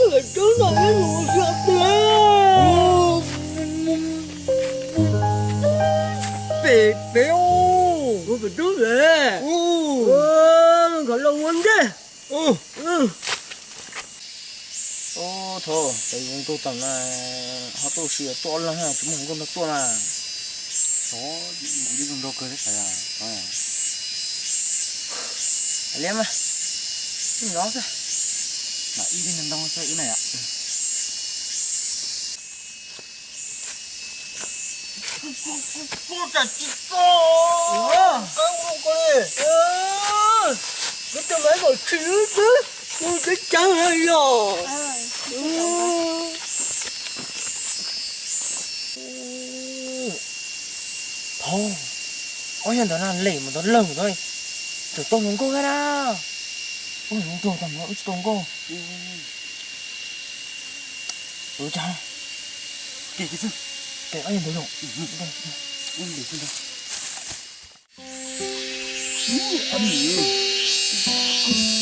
Pem pem, pem pem. Nkawd los ua ntej. Thov, ces zoo nraug tam no ho tuaj si tuaj ob leeg, tsis muaj hluas nkauj nrog tuaj na. Xyov, kuv twb zoo nraug kawg thiab sas. Liam mas, ib no xwb, mam ib tib ntoo xwb ib na yom. Kuv tsam tsis txog. Kuv tus maiv npaum tshis xwb, kuv twb ceev yog. Thov, ob yog ntawd na, lem mus ntawd lawm ntawd, tseem tau hluas nkauj thiab na. Ua hluas nraug tag mus wb tsis tau nkauj. Ua cas, pem ob yog ntawd yog.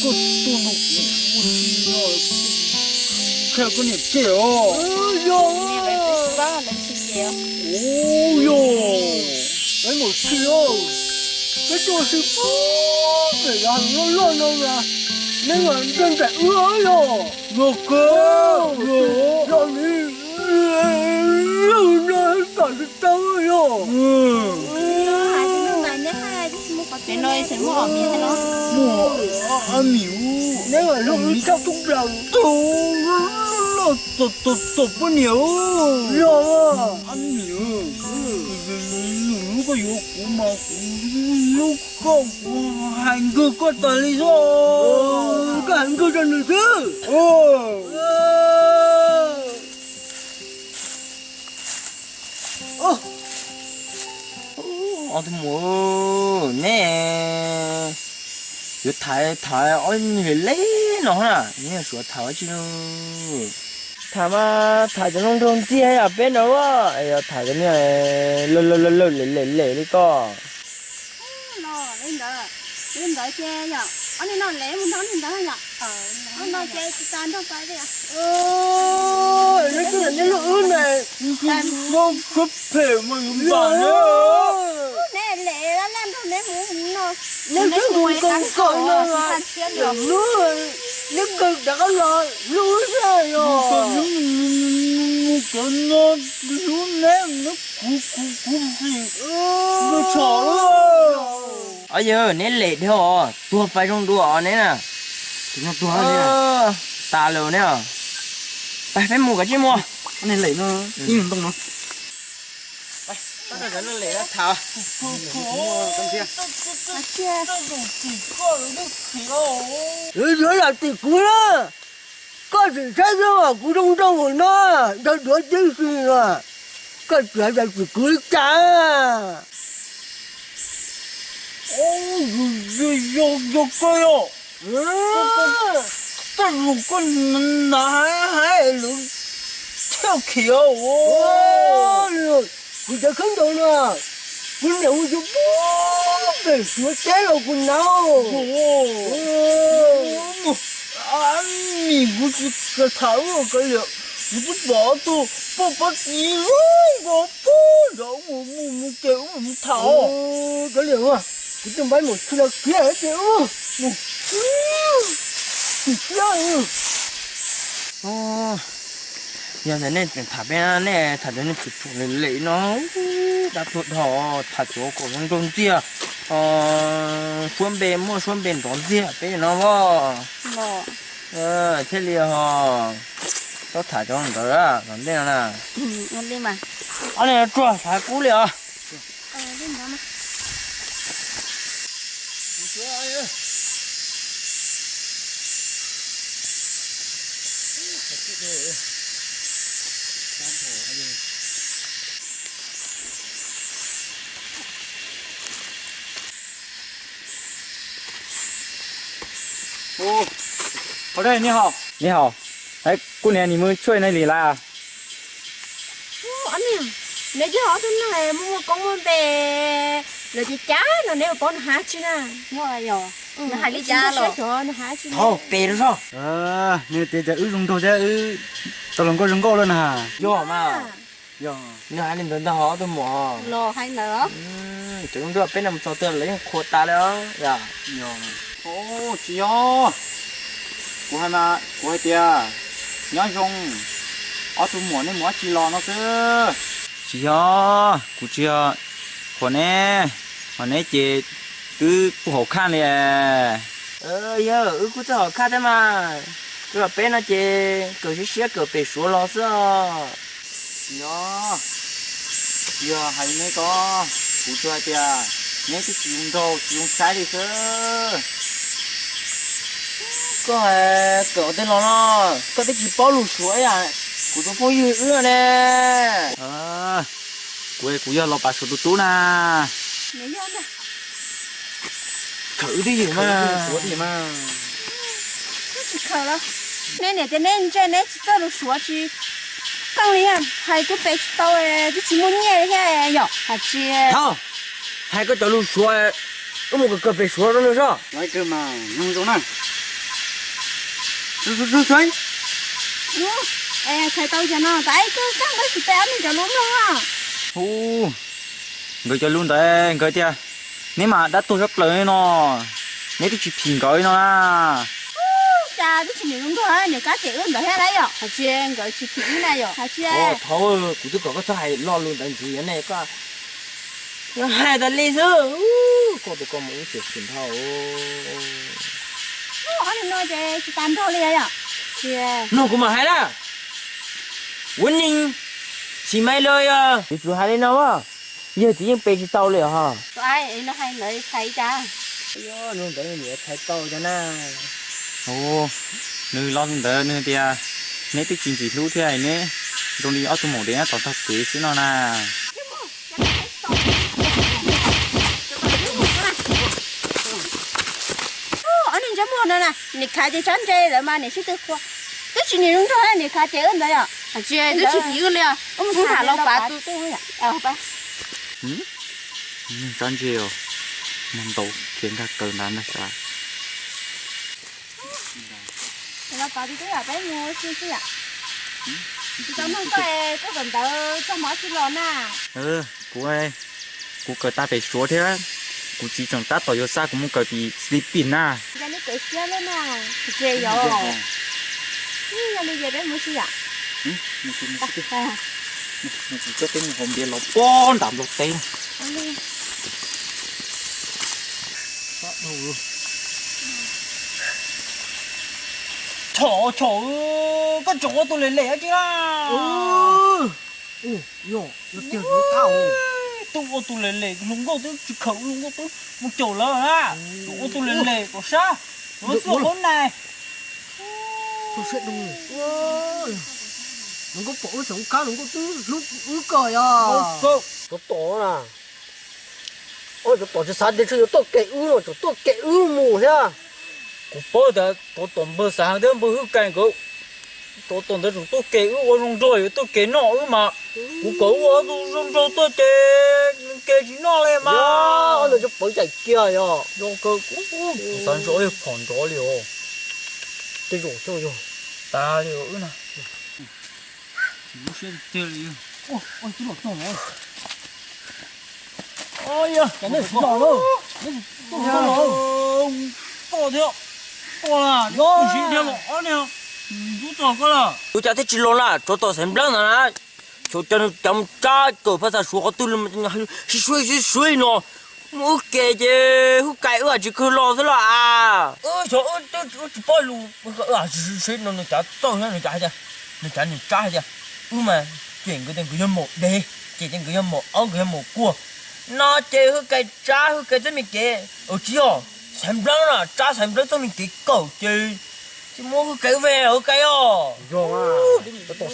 Koj tuaj no kuv ua tsis no, koj niam cem os. Yog, yog, peb mus tsis os, peb tuaj tsis pub pem los loj loj no mas, neb mas nrog nraim wb yog. Yog kawg, yog li, yog no kom tsis tau yog. Muaj, ab mim, neb mas lub wb txhob tub plaws tus loj tus poj niam. Yog, ab mim, lub koj yuav kuv mas kuv hlub koj, kuv hais nkaug koj tas li xwb. Koj hais nkaug rau nws xwb. Ob tug muam, neb yuav tham tham ob niag lem lem no na, neb suav tham ua tsi? Tham mas tham cov nraug ntxiag yom, peb no yog tham cov niag lawg lawg lawg lem lem li koj. Li ntawd, li ntawd ces yog ob niag no lem mus nrog niag ntawd yom. Ob no ces tsis tas nrog pais li. Neb twb yog neb lub wb ne. Koj phem mas yuav npam na. Neb lem laj laj nrog neb mus mus no. Neb twb mus kawg kawg no los, neb kawg rov qab los lub wb thiab yog. Mus cov no hlub neb, neb kuv kuv kuv sim nkawg tshom lawm. Ob yawg neb lem dhau os, tuag pais zoo dua os neb na. Tuag tas lawm neb os. Pais peb mus kom tsij mus. Ib ntoo no. Tham. Yuav yam tim kuv na, koj tsis saib xwb os, kuv zoo nraug no, nrog duav tib si os, koj tsis yam tim kuv li cas. Yog koj yog, tej zaum koj hnav hais lawv thiaj khiav. Kuv cov khaub ncaws no, kuv niam ua yus pub pem Suav teb los kuv hnav. Ab mis, kuv tsis tham wb kav liam, kuv twb pom ob tug poj pob txiv zoo nkaus puag nrad, wb mus mus ces wb mam mus tham os. Kav liam, kuv tus npaiv mus tsis los khiav ces wb mus. Yog ntawd nej tseem tham peb, nej tham cov niag phim phuam lem lem no, dab tuag dhau, tham cov kom zoo nraug ntxiag, suab npe muaj suab npe nrov ntxiag peb no as. Thiaj li ho txhob tham cov ntawd tom ntej no na. Ob niag tsuag xav kub li os. Ua, ni hao, ni hao, kuv niam, neb mus tsuam neeg li lawm? Neb coj ob tug neeg muaj muaj koob muaj npe, lawv ces cas no neb ua paub nws hab tsi na? Yog, yog. Nws hais li cas los? Thaum pem rau soj. Nws tias cas wb zoo nraug thiab wb tau hluas nkauj zoo nkauj lawm na. Yog mas. Yog. Nws hais li ntawd ntag hos ob tug muam. Los hais ntawd. Cov zoo nraug peb no mus txog twg lawv yeej qhuas tas li os. Yog. Tsis yog. Kuv hais mas kuv hais tias nyob zoo, ob tug muam nej mus dab tsi los no xwb. Tsis yog, kuv tsis yog qhuas neb, qhuas neb ces twb kuj haum khaj li. Yog, wb kuj txawj haum khaj thiab mas. Kuv los peb no ces kawm siab siab kawm pem Suav los xwb os. Tsis yog, tsis yog hais li neb ko, kuv tsuas hais tias neb twb tsis zoo nraug tsis zoo saib li xwb. Koj hais kawm ua tej los no, koj twb tsis paub lus Suav ib yam kuv tus phooj ywg wb ne. Kuv, kuv yog Los Pav Suav tus tub na. Khawm wb twj ywm mas. Neb niam tias neb ntse neb tsis txawj lus Suav tsis keej li, hais kuv pem tsis tau, twb tsis muaj nyiaj li thiab yom, hais tsis. Thaum hais koj cov lus Suav, wb mus kawm kawg pem Suav rau nws soj. Txhais tau cov no tas koj kab nqaib tsis pe ob niag cov lus mloog. Hu, nkawd cov lus ntawd nkawd tias neb mas dab tuag tshaj plaws li no, neb twb tsis phim nkawd li no na. Cas twb tsis niam zoo nraug niam kab cem wb ntawd thiab na yom, hais tsis nkawd tsis phim wb na yom, hais tsis. Thaum kuv twb kom koj txhob hais lo lus ntawd ntxiv nej koj hais tas li xwb. Koj tus koj mus ib xwm xwm dhau. Ob niag no ces tsis tas nraug li yom. Nug kuv mam hais na. Ua neeg xis mais los yog yuav tsum hais li no as, yog txiv yeej pe tsis tau li os. Tus ai no hais ntawd txhais cas? Nws ntawd nws txhais tau cov na. Nws lo ntawd nws tias neb twb tsis ntxim hlub thiab neb zoo li ob tug maum dev nyob tom tog kev xwb no na. Ob niag ntsej muag no na, niam khav ces tsob ntse lawm mas niam sib tw qhua. Twb tsis niam zoo nraug niam khav ces wb ntawd yom. Twb tsis phim wb li os. Wb tham Los Pav tus tub. Tsob ntse os, muag ntau khiav nkag kaw ntawd ntag sav. Los Pav tus tub yom, peb mus xwb xwb yom. Tsis tau nug koj, koj kawm ntawv txog hmo tsis los na? Kuv, kuv kawm tas pem Suav thiab, kuv txiv tseem tab tom yuav xa kuv mus kawm tim Philippines na. Yog li kawm siab lawm na. Ces yog, yog li ces peb mus xwb yom. Mus xwb, mus xwb. Mus, kuv coj peb mus haus npias los pob nram Nplog teb. Chom, chom, koj tseem ua tus lem lem dab tsi na? Yog, yog tiag, twb ua tus lem lem, hluas nkauj twb tsis khaws, hluas nkauj twb mus caum lawm na. Ua tus lem lem kom sab, ua xwb hauv nais. Hluas nkauj pom wb xeem kab, hluas nkauj twb hlub wb kawg yog. Tsov tom na. Tsov tom tsis xav tias tsam yuav tuaj kem wb no, tsam tuaj kem wb mus thiab. Kuv paub tias tsov tom npawg Xav Heev thiab npawg Hwj Kais nkawd, tsov tom ntawd tsam tuaj kem wb ua zoo nraug, yuav tuaj kem noj wb mas. Kuv kom wb ua tus zoo nraug tuaj ces nws kem tsis noj li mas. Ntawd tsis pawv cais kiag yog. Yog kawg, kuv xav ntsoov yog phom nrov li os. Tej zaum xyov yog tas li os wb na. Lub siab tiag li. Ua, ua twb los txog los. Ua, yog, nej tsis los lawm. Nej tsis los lawm. Pom thiab, pom na, yog, sis thiab los ob niag ntxub txog koj lawm. Ua cas thiaj tsis los na, tsov tom Xaiv Nplab ntawd na. Xyov cov nws cov mus tsab kawm phaj xaj Suav qhov twg, sib suab sib suab no. Muaj wb ke ces Hwj Kais wb tsis kawg los xwb los as. Xyov wb tsis paub lus, sib no nws cav txawj thiab nws cav hais tias, nws cav nws tsab hais tias wb mas cem nkawd tias nkawd yog maum dev, cem tias nkawd yog maum aub, nkawd yog maum kuag. No ces Hwj Kais tsab Hwj Kais txoj me kev, tsis yog, Xaiv Nplab na, tsab Xaiv Nplab txoj me kev kawm ces tsis muab Hwj Kais wb ve Hwj Kais os. Yog, txog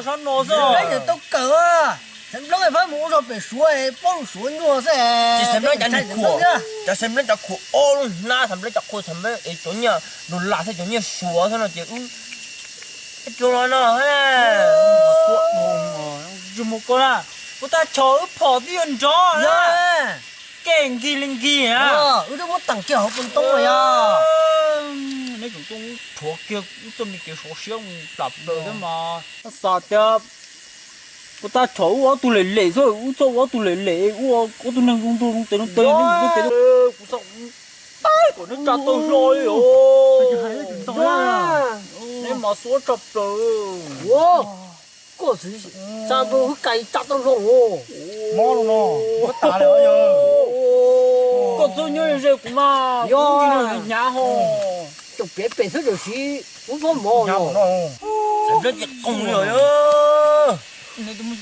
sab no xwb. Xaiv Nplab tau kawm, Xaiv Nplab phab mus ua zog pem Suav paub lus Suav nyuaj xwb. Ces Xaiv Nplab cav nws khuam, cav Xaiv Nplab cav khuam ob lub hnab, Xaiv Nplab cav khuam Xaiv Nplab es cov nyiaj dollar thiab cov nyiaj Suav xwb no ces wb tsuas los no. Mus koj na, ua tag chom wb phom twb yuav nrov na. tej nkig li nkig na. Wb twb muab teem kiag hauv pob ntoo yog. Neb tseem tuaj rhuav kiag wb txoj me kev sov siab mus plam plaws thiab mas. Xav tias puas tag thaum wb ob tug lem lem xwb, wb txhob ua ob tug lem lem, wb ua ob tug neeg zoo ntuag zoo tes zoo tes. Kuv xav ua tais kom neb tsa tau hlo li os. Neb mas xuab tshaj plaws. Koj txiv, tsa ntuj wb kais tsa tau hlo os. Mob los no, muab tas li os yog. Koj txhob nyob ze kuv mas, yog hnyav ho. Tsoom piav pem xwb tam sim kuv mob mov no. Xeem Nplab ces qoos li os. Neb twb muab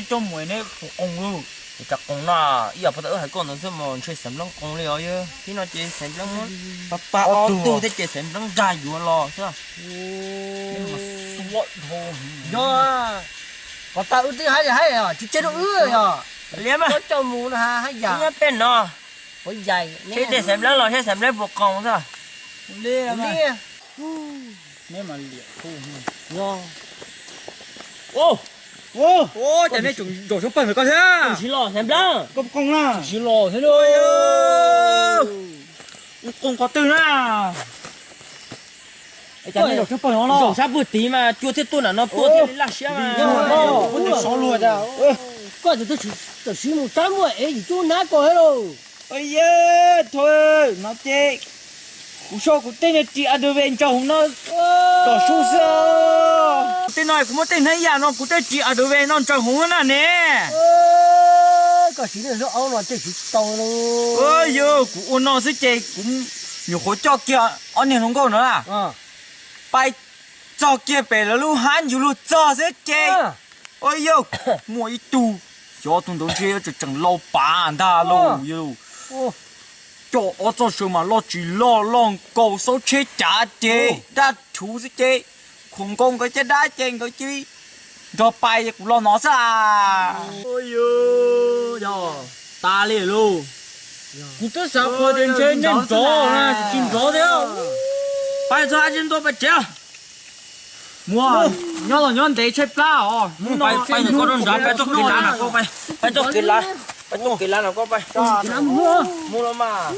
coj muam neb puas qoos lawm? Ces cas qoos na, ib yam puag ta wb hais koj ntawd xwb mas ntshe Xeem Nplab qoos li os yog. Thib no ces Xeem Nplab muab pab ob tug thiab ces Xeem Nplab nkag yuav los xwb. Yog, kom tas wb twb haib li haib os, tsis tseg rau wb yog. Liam mas, koj coj mus no haj yam. Nyob peb no. Ua yais, seb tej Xeem Nplab los seb Xeem Nplab puas qoos xwb. Li, neb mas liam. Ua, cas nej tseem zaum sab pawg ntawm koj thiab? Tsis los Xeem Nplab. Koj puas qoos na? Tsis los thiab. Wb qoos qhov twg na? Cas nej zaum sab pawg no los? Zaum sab pawg tid mas cua thiaj tuaj nram no puag thiaj li laj siab mas. Koj tam sim mus tsab muaj ev yim cub hnab koj thiab lauj. Yog, no ces kuv sau kuv tej niag ris a dv ntsawg hauv no kom su xwb. Kuv tej no kuv muab tej hnab ib yam no kuv tej ris a dv no ntsawg hauv na ne. Koj siv lub aub no ces siv tsis tau lauj. Yog kuv ua no xwb ces kuv nyuam qhuav coj kiag ob niag hluas nkauj no na, pais txog kiag pem lawv lub hab ncuv lug txog xwb ces, ua yog muaj ib tug, xyov tus ntawd ntshe yuav tseem tseem laus pav ntag lauj. Coj ob txoj saw mas loj tsis loj, loj nkaus xauv tsheb cav ces dab rhuv xwb ces, khuam nkaus nkawd caj dab ces nkawd cia li nrog pais ces kuv los no xwb a. Yog, tas li lauj. Kuv twb xav qhua tias ntshe nej nrov na, tsis nrov thiab. Pais txog hab tsis ntua pais tsev. Muaj, nyob los nyob ntev tshaib plab os. Pais ntawm koj rau nrad, pais txoj kev lav no koj pais, pais txoj kev lav no koj pais. Mus los mas.